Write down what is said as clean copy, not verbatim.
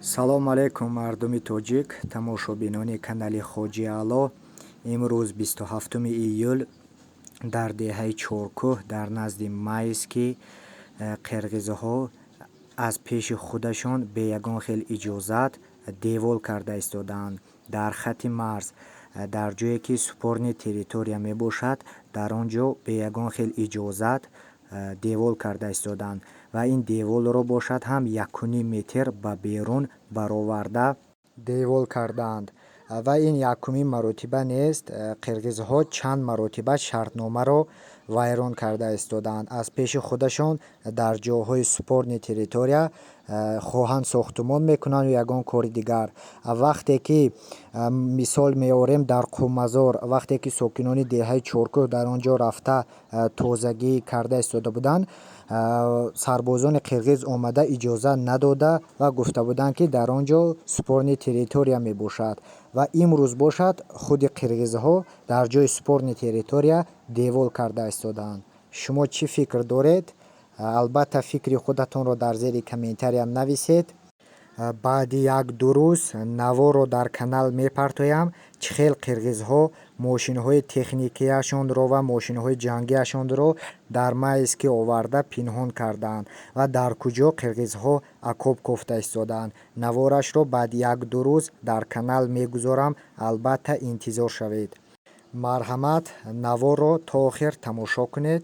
Салом алейкум, мардуми тоҷик, тамошобинони канали Хоҷи Аъло. Имрӯз 27 июл дар деҳаи Чоркӯҳ дар назди Майский қирғизҳо аз пеши худашон бе ягон хел иҷозат девол карда истодаанд дар хати марз, дар ҷое ки спорный территория мебошад, дар он ҷо бе ягон хел иҷозат девол карда истодаанд ва ин деволро бошад ҳам 1,5 метр ба берун бароварда девол кардаанд. Ва ин якумин маротиба нест. Қирғизҳо чанд маротиба шартномаро вайрон карда истодаанд. Аз пеши худашон дар ҷоҳои спорный территория хоҳанд сохтумон мекунанд ё ягон кори дигар. Вақте ки мисол меорем, дар Қумазор, вақте ки сокинони деҳаи Чоркӯҳ дар он ҷо рафта тозагӣ карда истода буданд, сарбозони қирғиз омада иҷозат надода ва гуфта буданд, ки дар он ҷо спорный территория мебошад. Ва имрӯз бошад худи қирғизҳо дар ҷои спорный территория девол карда истодаанд. Шумо чӣ фикр доред? Албатта, фикри худатонро дар зери комментария нависед. Баъди як-ду рӯз наворро дар канал мепартоям, чӣ хел қирғизҳо мошинҳои техникияшонро ва мошинҳои ҷангиашонро дар Майский оварда пинҳон кардаанд ва дар куҷо қирғизҳо окоп кофта истодаанд. Наворашро баъди як-ду рӯз дар канал мегузорам, албатта интизор шавед. Марҳамат, наворро то охир тамошо кунед.